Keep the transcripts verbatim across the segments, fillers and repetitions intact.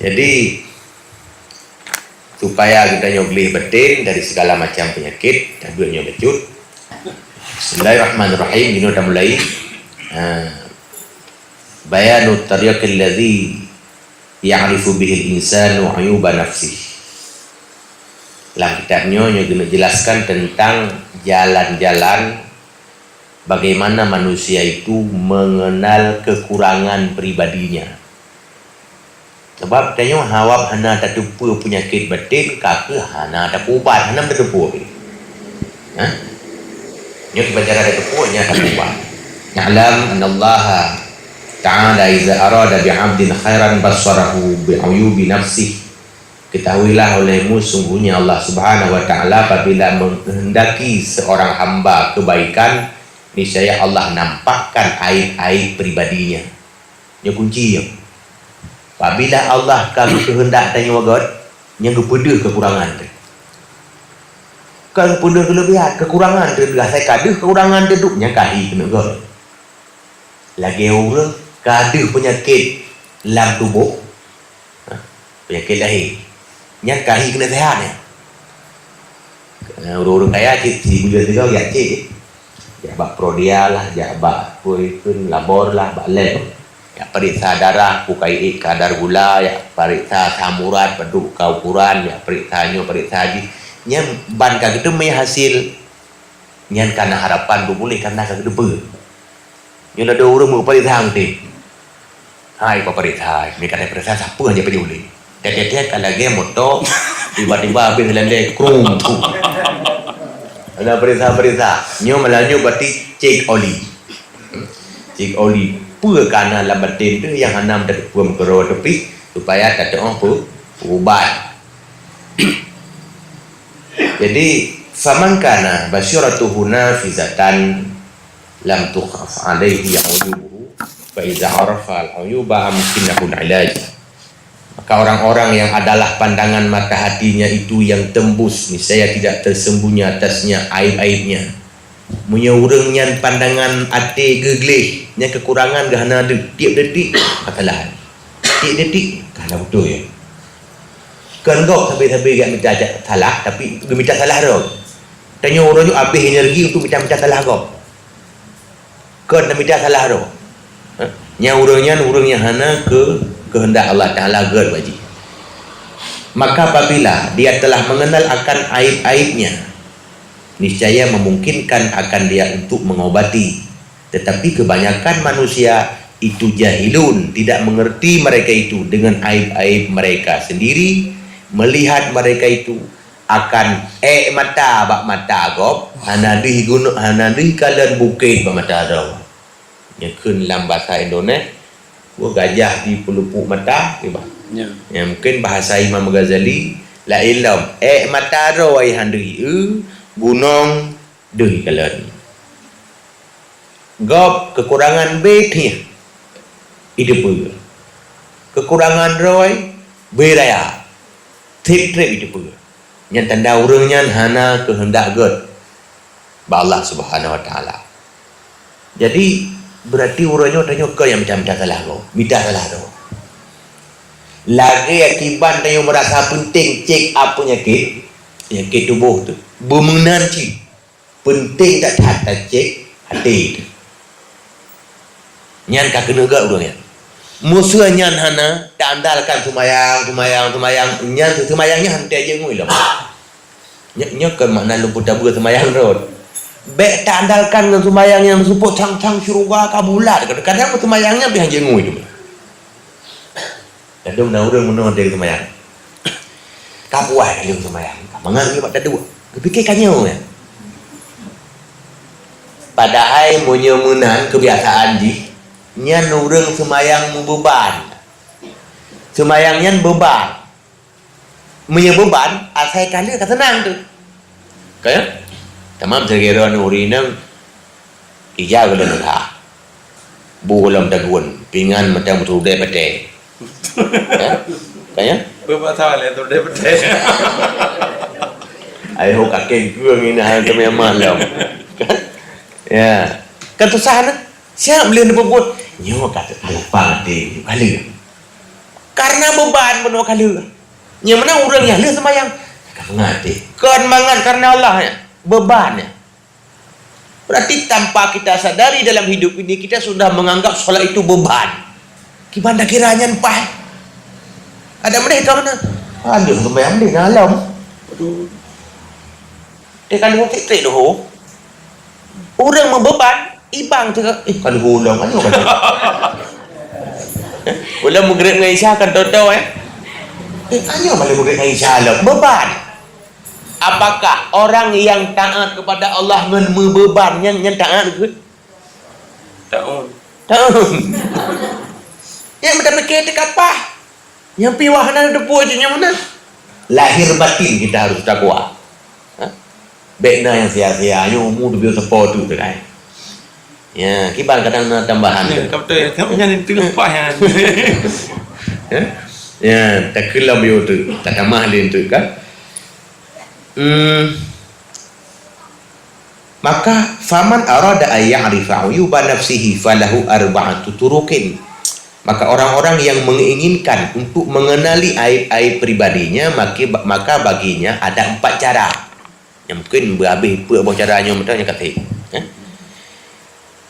Jadi, supaya geutanyoe gleh baten dari segala macam penyakit, tabeuet nyoe bacut. Bismillahirrahmanirrahim. Jinoe tamulai. Ha. Bayanu tariqil ladzi ya'rifu bihil insanu uyuba nafsih. Lam kitab nyoe, nyoe geuneuk jelaskan tentang jalan-jalan bagaimana manusia itu mengenal kekurangan pribadinya. Sabab tanyoe hawab hana tateupeue peunyakét baten, ka kheueh hana tapeuubat, hana tateupeue pih. Hah? Nyoe kiban cara tateupeue, nyan tapeuubat. I'lam annallaha ta'ala iza arada bi 'abdin khairan basyarahu bi uyubi nafsih. Ketahuilah olehmu, sungguhnya Allah Subhanahu wa Ta'ala apabila menghendaki seorang hamba kebaikan, niscaya Allah nampakkan aib-aib pribadinya. Nyoe kunci nyoe. Apabila Allah ka geukeuheundak tanyoe göt, nyan geupeudeuh kekurangan teuh. Ka geupeudeuh keulebihan, kekurangan teuh, asai ka deuh kekurangan teuh, nyan ka hi keuneuk göt. Lagèe ureueng ka deuh peunyakét lam tuboh, ha, peunyakét lahé, nyan ka hi keuneuk seuhat nyan. Ureueng-ureueng kaya cit, sibuleuen sigoe jak cit. Jak bak Prodia lah, jak bak peue kheun, Labor lah, bak lab. Jak pareksa darah, peue ka iék kadar gula, jak pareksa asam urat, padub ka ukoran, jak pareksa nyoe, pareksa jih. Nyan ban ka geuteumé hasil. Nyan ka na harapan dum ulèe, karena ka geuteupeue. Nyoe ladôm ureueng meupareksa meuti. Hai, papareksa, hai. Meukatai pareksa, sapeue hana pajoh lé. Tiep-tiep ka lagèe moto, tiba-tiba abéh landai, krung, tu. Ada pareksa-pareksa. Nyoe malah nyoe berarti cek oli. Cek oli. Peue ka na lam baten teuh nyang hana meutateupeue meukeurô teupih, supaya tateu'oh peu-, peuubat. Jadi, faman kana basyaratuhu nafizatan lam tukhaf alaihi uyubuhu, fa iza arafa al-uyuba amkanahu al-ilaj. Maka orang-orang yang adalah pandangan mata hatinya itu yang tembus, niscaya tidak tersembunyi atasnya aib-aibnya. Meunyoe ureueng nyan pandangan até geugleh, nyan kekurangan geuh hana deuh, tiep detik kesalahan. Tiep detik ka hana beutôi, ya. Kon gob sabe-sabe jak mita salah, tapi geumita salah droe. Tanyoe uroe nyoe abéh energi untuk mita-mita salah gob. Kon tamita salah droe. Ha? Nyang ureueng nyan ureueng nyang hana keu-, keuheundak Allah Taala gét bak jih. Maka apabila dia telah mengenal akan aib-aibnya, niscaya memungkinkan akan dia untuk mengobati. Tetapi kebanyakan manusia itu jahilun, tidak mengerti mereka itu dengan aib-aib mereka sendiri, melihat mereka itu akan ék mata bak mata gob, hana deuh gunong, hana deuh kalon bukét bak mata droe. Nyan kheun lam basa Indonesia, gajah di pelupuk mata, kiban. Ya. Ya, mungkin bahasa Imam Ghazali, laén lom, ék mata droe hana deuh, eh, gunong deuh kalon. Gob kekurangan bèk trép iteupeue. Kekurangan droe bèk raya trép-trép iteupeue. Nyan tanda ureueng nyan hana keuheundak gét bak Allah Subhanahu wa Taala. Jadi, berarti uroe nyoe tanyoe kon nyang mita-mita salah gob, mita salah droe. Lagèe kiban tanyoe meurasa peunteng check up peunyakét, peunyakét tuboh teuh. Beumeunan cit. Peunteng that-that tacek até teuh. Nyan ka keuneuk gét ureueng nyan. Meuseu nyan hana, taandalkan seumayang, seumayang, seumayang, nyan seumayang nyan han teuh jeuet ngon ilong. Nyoe, nyoe kon makna lôn peutabeue seumayang rot. Bèk taandalkan ngon seumayang nyang meuseupôt sang-sang syeuruga ka bulat. Kadang-kadang seumayang nyan pih han jeuet ngon ilong. Ladôm na ureueng meunoe lagèe seumayang. Ka puas lagèe seumayang, ka mangat lé bak taduek. Geupike ka nyoe nyan. Padahai meunyoe meunan keubiasaan jih, nyan ureueng seumayang meubeuban. Seumayang nyan beuban. Meunyoe beuban, asai ka lheueh ka seunang teuh. Ka nyan? Tamam, sigoe droeneuh ureueng inong, ija gohlom teuka. Bu gohlom tagun, pingan mantong meuteudeh peuteh. Ya? Ka nyan? Beubasa lé teudeh peuteh. Ai ho kakek geueng ina han teumé malom. Ya. Kan susah na? Siap lé neupeubuet. Nyoe ka teuka lapang até, ka lheueh. Karena beban bunoe ka lheueh. Nyang meunan ureuëng nyang lheueh seumayang. Ka mangat deh. Kon mangat karena Allah, ya. Beban, ya. Berarti tanpa kita sadari dalam hidup ini, kita sudah menganggap salat itu beban. Kiban dah kira nyan paih. Ada meunan ka mana? Aduh, seumayang deh dalam. Aduh. Dia kan hukit trik doh. Ureuëng meubeban, ibang tu, eh, ka lheueh ulôn, ayo ka lheueh. Ulôn Maghrib ngon Isya kan toto, eh. Eh, ayo malam Maghrib ngon Isya lom. Beban. Apakah orang yang taat kepada Allah ngon meubeban nyan, nyan taat ke? Taun. Taun. Ya, meuta pikir teu kapah. Nyang piwah hana teupeu cit nyang meunan. Lahir batin kita harus takwa. Ha? Bék na nyang sia-sia, nyoe umu teubieu seupôt tu teukai. Ya, kiban kadang na tambahan. Ya, ka beutôi, ka nyan itu leupah nyan. Ya? Ya, takeulom yo tu, tatamah lé tu kan. Hmm. Maka, faman arada an ya'rifa uyuba nafsihi falahu arba'atu turuqin. Maka orang-orang yang menginginkan untuk mengenali aib-aib pribadinya, maka, maka baginya ada empat cara. Yang mungkin berhabis peuet boh cara nyoe meunan nyang kasih. Eh?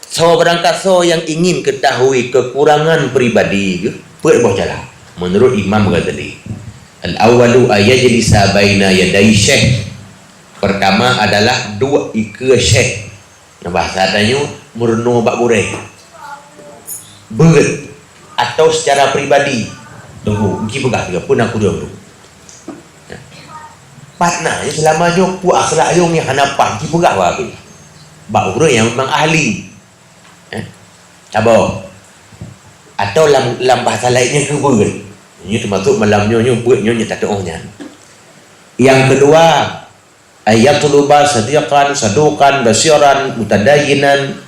So, barangkasoe yang ingin ketahui kekurangan pribadi geuh, peuet boh cara. Menurut Imam Ghazali, al-awwalu an yajlisa baina yaday syekh. Pertama adalah duek ikeue syekh. Nah, bahasa tanyoe, meurunoe bak gurée. Beuet atau secara pribadi. Teungku, engki peugah tiga pun aku dong tu. Pat na, ya, selama nyoe, pu akhlak nyoe hana pat, engki peugah bak aku. Bak ureuëng yang memang ahli. Eh? Saboh. Atau lam, lam bahasa lainnya keubeut. Ini termasuk malam nyoe, nyoe beut nyoe, nyoe tatuoh nyan. Yang kedua, ayatluba sadiqan, saduqan, basiran, mutadayinan.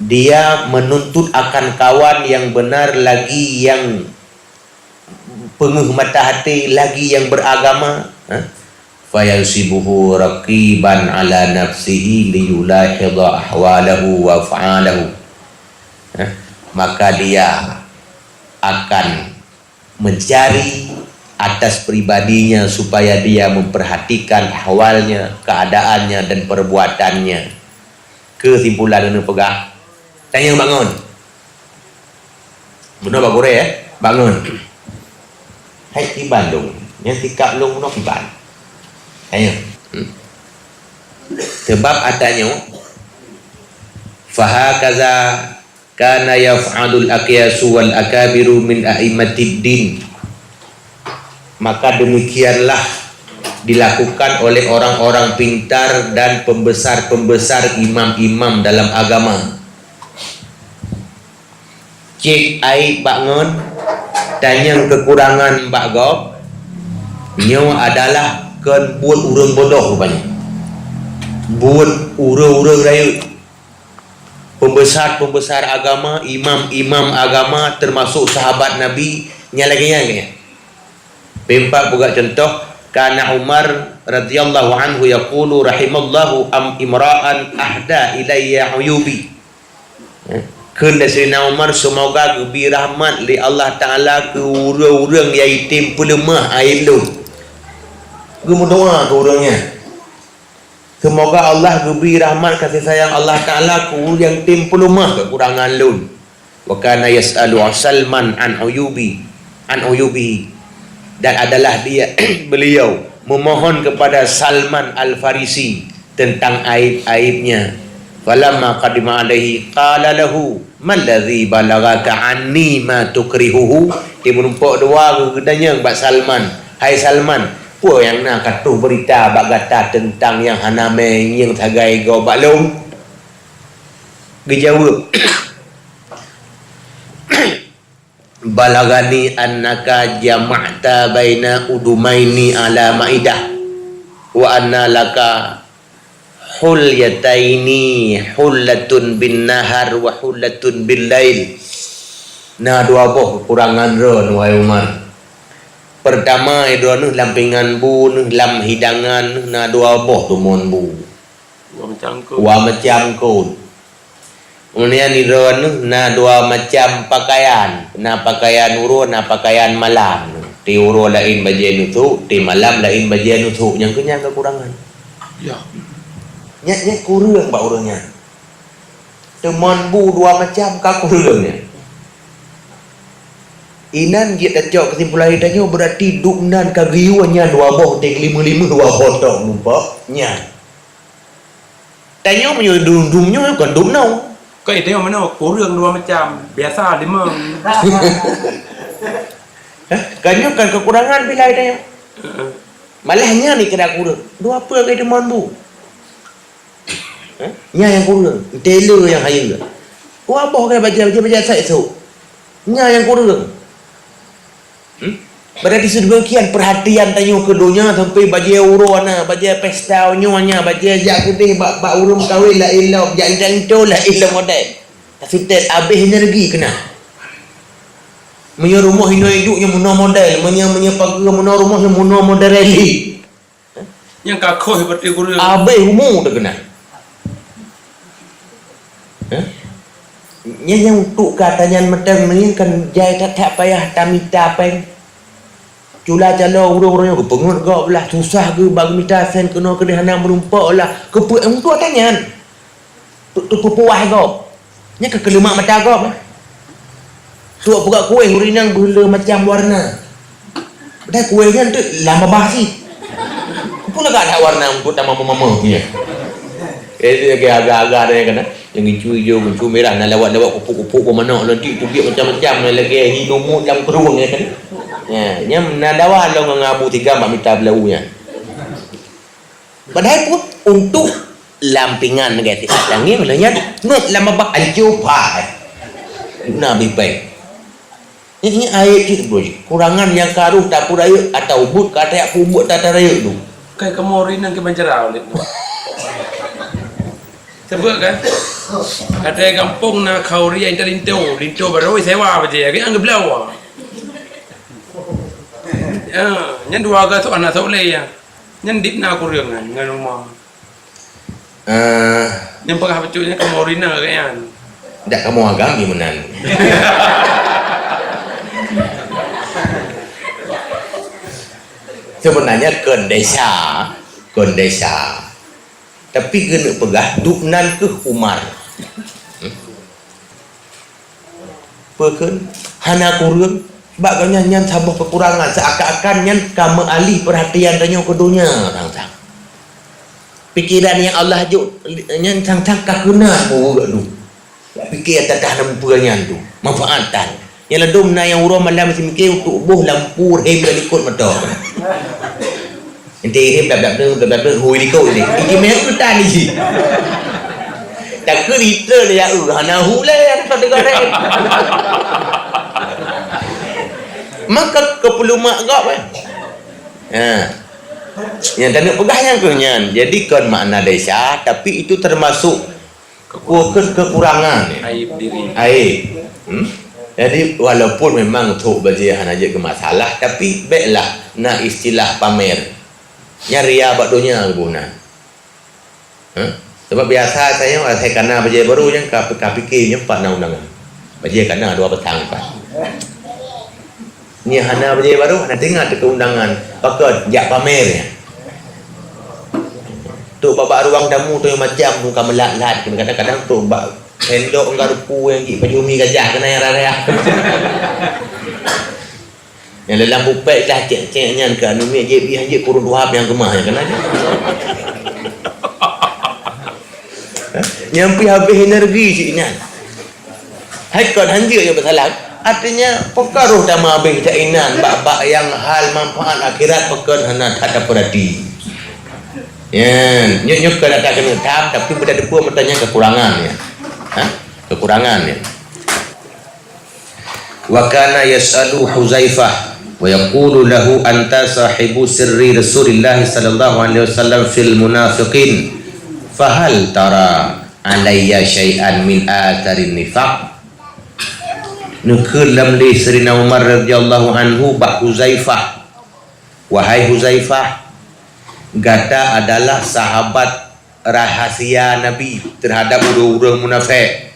Dia menuntut akan kawan yang benar lagi yang peungeuh mata hati, lagi yang beragama. Ha? Fayansibuhu raqiban ala nafsihi liyulahidha ahwalahu wa af'alahu. Ha? Maka dia akan mencari atas pribadinya supaya dia memperhatikan ahwalnya, keadaannya, dan perbuatannya. Kesimpulan keuneuk peugah, tanyong bangon. Bunoe bak gurée, eh? Bangon. Hai kiban lôn, nyang sikap lôn bunoe kiban. Tanyong. Hmm? Sebab ata nyoe, fahakaza kana yaf'alul aqyasu wal akabiru min a'immatid din. Maka demikianlah dilakukan oleh orang-orang pintar dan pembesar-pembesar imam-imam dalam agama. Cek aib bak ngon, tanyong kekurangan bak gob, nyoe adalah kon buet ureuëng bodoh rupanya. Buet ureuëng-ureuëng rayeuk. Pembesar-pembesar agama, imam-imam agama, termasuk sahabat Nabi, nyang lagée nyan, lagée nyan. Peuempat peugah contoh, kana Umar radhiyallahu anhu yaqulu rahimallahu am imra'an ahda ilayya uyubi. Eh, kheun lé Saidina Umar, "Seumoga geubri rahmat lé Allah Taala keu ureuëng-ureuëng nyang item peuleumah aib lôn." Geumeudoá keu ureuëng nyan. Seumoga Allah geubri rahmat kasih sayang Allah Taala keu ureuëng nyang tem peuleumah kekurangan lôn. Wa kana yas'alu Salman an uyubi, an uyubihi. Dan adalah dia, beliau memohon kepada Salman Al-Farisi tentang aib-aibnya. Falamma qadima alaihi qala lahu, "Malladzi balaghaka anni ma tukrihuhu?" Di meurumpok dua geutanyong bak Salman, "Hai Salman, peue nyang na ka troh beurita bak gata teuntang nyang hana mé ngieng sagai gob bak lôn?" Geujaweueb, "Balaghani annaka jama'ta baina udumaini ala maidah, wa anna laka hulyataini, hullatun bin nahar wa hullatun bil lail." Na dua boh kekurangan droeneuh, wahai Umar. Pertama, droeneuh lam pingan bu neuh, lam hidangan neuh na dua boh tumon bu. Dua macam kot. Dua macam kot. Keumudian di droeneuh na dua macam pakaian, na pakaian uroe, na pakaian malam. Ti uroe laén bajée nusok, ti malam laén bajée nusok. Nyang keu nyan keukurangan. Ya. Nyan, nyan kureueng bak ureuëng nyan. Teuma bu dua macam ka kureueng nyan. Inan jeuet tacok keusimpulan tanyoe, beurati dum nan ka geuyue nyan dua boh, teuh limeuh-limeuh dua boh tok muphom nyan. Tanyoe meunyoe dum-dum nyoe kon dum nyoe. Kon tanyoe meunoe, kureueng dua macam, biasa limong. Hah? Kan nyoe kan keukurangan bilai tanyoe. Heeh. Malah nyan ni keunan kureueng. Dua peue lagée teuma bu. Eh? Nyan nyang kureueng, telo nyang hayeue. Wah, boh keu bajée, bajée, bajée asai sôk. Nyan nyang kureueng. Hmm? Berarti sedemikian perhatian tanyoe keu donya sampai bajée uroe na, bajée pesta nyoe nya, bajée jak keudeh bak, bak ureuëng kawin laén lom, jak intan-intan laén lom model. Taseutet abéh energi keunan. Meunyoe rumoh inoe iduek nyoe meunoe model, meunyoe, meunyoe pageue meunoe rumoh nyoe meunoe model reli. Nyang ka khoh berarti guru. Abéh umu teuh keunan. Hah? Nyan nyang untuk gata nyan mantong nyan kan jai that-that payah tamita péng. Cula calo ureuëng-ureuëng nyoe geupeungeut gob lah, susah geuh bak geumita sén keunoe keudeh hana meurumpok lah. Keupeue untuk ata nyan? Tu, tu peupuas gob. Nyan ka keuleumak mata gob. Tuek peugah kueh ureuëng inong beu le macam warna. Padahai kueh nyan teuk lam babah cit. Peue lagak that warna untuk tamah mama-mama punya. Eh, dia lagi agak-agak dia kan. Yang gincu ijo, gincu mirah, na lewat-lewat kupuk-kupuk bak manok, nanti tu biak macam-macam, lagi hi lumut lam kerueng ya kan. Ya, nyan na dawa long ngon abu tiga mak mita belau nyan. Padahai pun untuk lam pingan negatif. Tangieng lé nyan, nut lam babah ancô phai. Guna bibeng. Ini aib cit bro. Kurangan nyang ka roh tapeurayeuk atau buet ka tajak peubuet tapeurayeuk tu. Kai kamoe rinang keu bancara uleh. Sebab kan? Ada gampông na khauri yang linto, linto baru sewa baje, kan geublawa. Ya, nyan dua ga sok anak sok lé ya. Nyan dip na kureueng nyan ngon uma. Eh. Nyang peugah bacut nyan kamoe rinang lagèe nyan. Dak kamoe agam di meunan. Sebenarnya kon desya, kon desya. Tapi keuneuk peugah dum nan keuh Umar. Hmm? Peue kheun? Hana kureueng. Bak gobnyan nyan saboh keukurangan, seuakan-akan nyan ka meualih peurhatian tanyoe keu donya sang-sang. Pikeran nyang Allah jok nyan sang-sang ka keuna beuweuek dum. Pike ata-ata hana mupeue nyan tu, manfaat tan. Nyang ladôm na nyang uroe malam seumiké untuk boh lampu rhem lam likot moto. Ente irem dap-dap deuh, dap-dap deuh, hui likot ni. Iji meh keutan iji. Takeu liter ya, eh, hana hu lé, hana teuka rem. Maka keupeuleumah gob, eh. Ha. Nyang taneuk peugah nyang keuh nyan. Jadi kon makna desya, tapi itu termasuk Keu-, keu-, keukurangan, ya. Aib diri. Aib. Hmm? Jadi, walaupun memang thok bajèe hana jeuet keu masalah, tapi bèklah na istilah pamer. Nyan ria bak donya geuboh na. Hah? Sebab biasa saya, saya kana bajèe baru nyan ka, ka pikir nyan pat na undangan. Bajèe kana dua batang pat. Nyan hana bajèe baru, hana teuingat keu undangan. Pakon, jak pamer nyan. Trok bak, bak ruang tamu tu macam muka meulat-lat, kadang-kadang trok bak sendok enggak ruku yang jik baju mi gajah kena yang raya. Yang dalam bupet dah cek-cek nyan ke anu mi jik bih jik kurun tuhap yang kemah yang kena je. Nyampi habis energi cik nyan. Hai kon hanjeuet nyang beusalah. Artinya, peue ka roh tamah abéh jak inan bak-bak nyang hal manfaat akhirat peue kon hana that tapeurati. Nyan, nyoe, nyoe keu data keuneuk tham, tapi beutateupeue meutanyoe keukurangan nyan. Ha? Keukurangan nyan. Wa kana yas'alu Huzaifah wa yaqulu lahu, "Anta sahibu sirri Rasulillah sallallahu alaihi wasallam fil munafiqin, fahal tara alayya syai'an min atharin nifaq?" Neukheun lam lé Saidina Umar radhiyallahu anhu bak Huzaifah, "Wahai Huzaifah, gata adalah sahabat rahasia Nabi terhadap ureuëng-ureuëng munafék.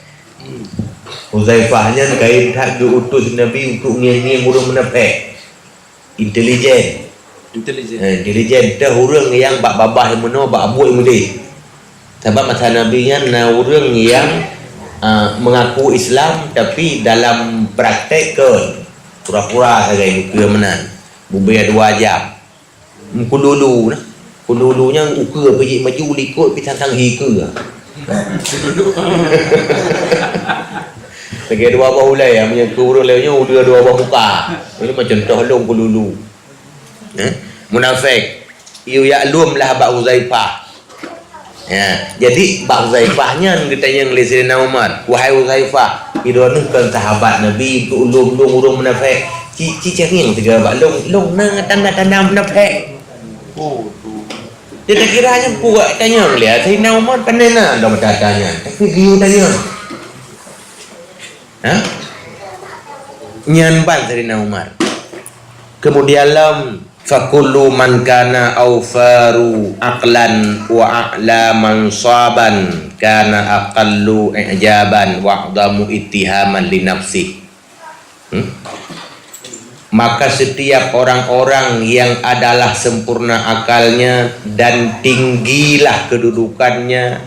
Huzaifah nyan kayém that geu-utus Nabi untuk ngieng-ngieng ureuëng munafék. Intelijen. Intelijen. Eh, intelijen teuh ureuëng nyang bak babah meunoe, bak buet mudeh. Sabab masa Nabi nyan na ureuëng nyang, ah, mengaku Islam, tapi dalam praktek kon, pura-pura sagai ukeue meunan. Bubé dua jam. Meukululu nah. Kululu nyan ukeue pih jih maju likot pih tantang hi keue. Lagée dua boh ulée, meunyoe keu ureuëng laén nyoe udah dua boh muka. Ini macam toh lôn kululu. Eh? Munafék. Yue yak lom lah bak Huzaifah. Ya, jadi bak Huzaifah nyan geutanyong lé Saidina Umar, "Wahai Huzaifah, droeneuh kon sahabat Nabi, untuk lom-lom ureuëng munafék." Ci, ci cangeng siga bak lôn, lôn na tanda-tanda munafék. Oh, tu. Dia tak kira hanya buat tanyong dia. Saidina Umar pandai na dong tanya. Tapi dia tanya. Ha? Nyan ban Saidina Umar. Kemudian lom, "Fakullu man kana awfaru aqlan wa a'la mansaban kana aqallu i'jaban wa a'zamu ittihaman li nafsih." Hmm? Maka setiap orang-orang yang adalah sempurna akalnya dan tinggilah kedudukannya,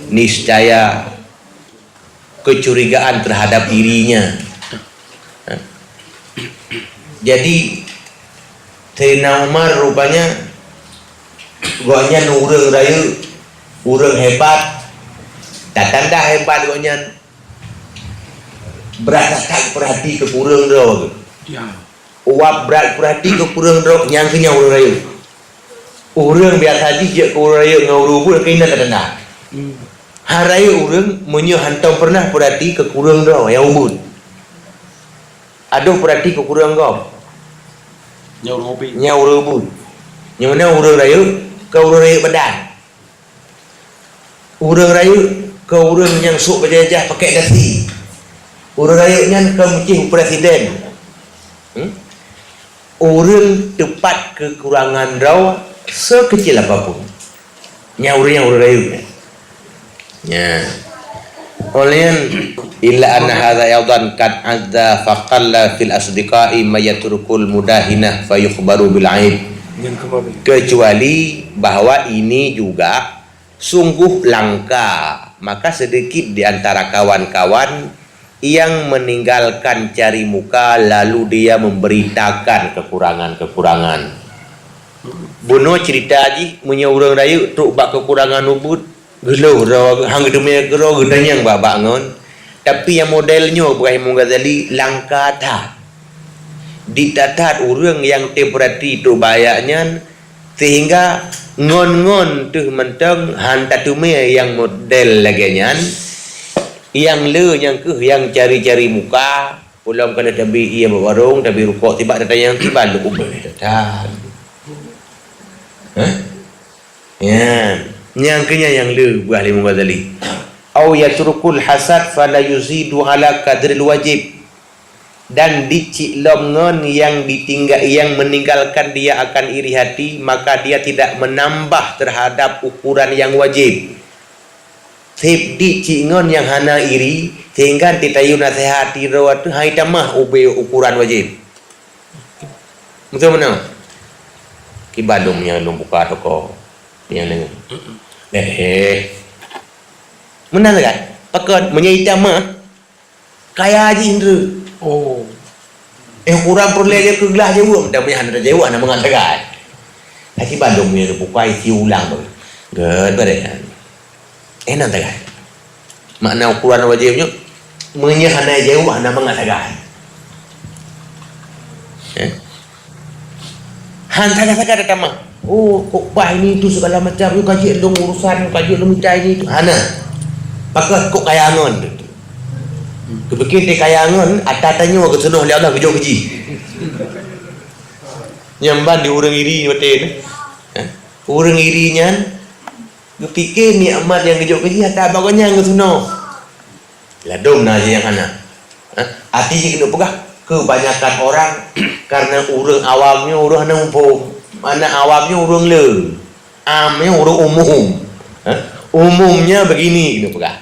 niscaya kecurigaan terhadap dirinya. Jadi, Saidina Umar rupanya gobnyan ureuëng rayeuk, ureuëng hebat, dan tanda hebat gobnyan, brat that peurhati keu kureueng droe. Ya. Wab brat peurhati keu kureueng droe, nyang keu nyan ureuëng rayeuk. Ureuëng biasa jih jeuet keu ureuëng rayeuk ngon ureuëng buet keuinan tanda. Hmm. Hana rayeuk ureuëng meunyoe hantom pernah peurhati keu kureueng droe nyang ubit. Adoh peurhati keu kureueng gob. Nyang ureuëng ubit. Nyang ureuëng ubit. Nyang meunan ureuëng rayeuk, keu ureuëng rayeuk badan. Ureuëng rayeuk keu ureuëng nyang sôk beujajah pakèk dasi. Ureuëng rayeuk nyan keu meucih presiden. Hmm? Ureuëng teupat kekurangan droe sekecil apapun. Nyan ureuëng nyang ureuëng rayeuk nyan. Nyan. Oleh nyan, illa anna hadza aidan qad adza faqalla fil asdiqai may yatrukul mudahinah fayukhbaru bil aib. Kecuali bahwa ini juga sungguh langka, maka sedikit di antara kawan-kawan yang meninggalkan cari muka lalu dia memberitakan kekurangan-kekurangan. Bunoe cerita jih, meunyoe ureuëng rayeuk trok bak kekurangan ubit, geulôh droe, han geuteumé keudroe, geutanyong bak-bak ngon. Tapi nyang model nyoe, peugah Imam Ghazali, langka that. Di that-that ureuëng nyang teupeurati trok bak nyan, sehingga ngon-ngon teuh mantong han tateumé nyang model lagée nyan, nyang le nyang keuh nyang cari-cari muka, ulôn ka lheueh tabi ie bak warong, tabi rukok, tibak tatanyong, kiban lôn ubé that-that. Hah? Nyan, nyang keu nyan nyang le buah lé Imam Ghazali. Au yatrukul hasad fala yuzidu ala qadril wajib. Dan dicik lom ngon yang ditingga-, yang meninggalkan dia akan iri hati, maka dia tidak menambah terhadap ukuran yang wajib. Seb dicik ngon nyang hana iri, sehingga titayue naseuhat droe teuh hai tamah ubé ukuran wajib. Beutôi meunan? Kiban lôn nyang lôn buka toko nyang nyoe. Eh, eh. Meunan kan? Pakon meunyoe itam mah kaya jih ndeuek. Oh. Eh, ukuran peureulée jih keu glah jaweueb, dan meunyoe hana jaweueb hana mangat sagai. Aci bandum meunyoe buka isi ulang tu. Gét bareh. Eh, nan sagai. Makna ukuran wajéb nyoe, meunyoe hana jaweueb hana mangat sagai. Eh? Han sagai-sagai tatamah. Oh, kok bah ini itu segala macam, yuk kaji lôn urusan, yuk kaji lôn mita ini itu. Hana. Pakon kok kaya ngon. Keupike teuh kaya ngon, ata tanyoe geuseunoh lé Allah geujok keu jih. Nyan ban di ureuëng iri watée nyan. Eh? Ureuëng iri nyan geupike nikmat nyang geujok keu jih ata bak gobnyan geuseunoh. Ladôm na jih nyang hana. Eh? Arti jih keuneuk peugah, kebanyakan orang karena ureuëng awam nyoe ureuëng hana muphom. Makna awam nyoe ureuëng le. Am nyoe ureuëng umum. Eh? Umumnya begini keuneuk peugah.